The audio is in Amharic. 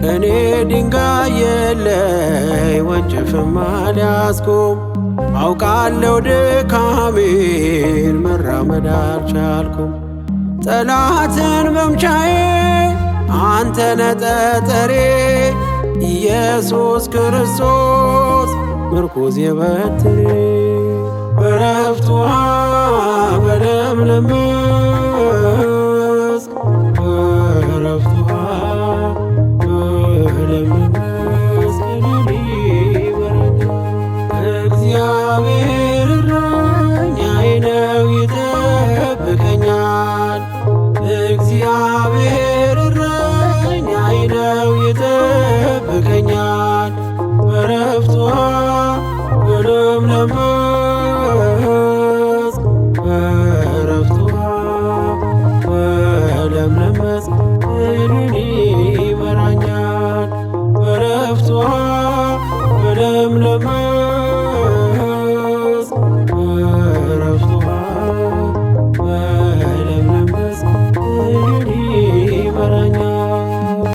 እኔ ድንጋይ የለኝ ወንጭፍም አልያዝኩም፣ አውቃለሁ ድካሜን መራመድ አልቻልኩም። ጠላትን መምቻዬ አንተ ነህ ጠጠሬ፣ ኢየሱስ ክርስቶስ ምርኩዜ በትሬ። በረፍት ውኃ በለምለም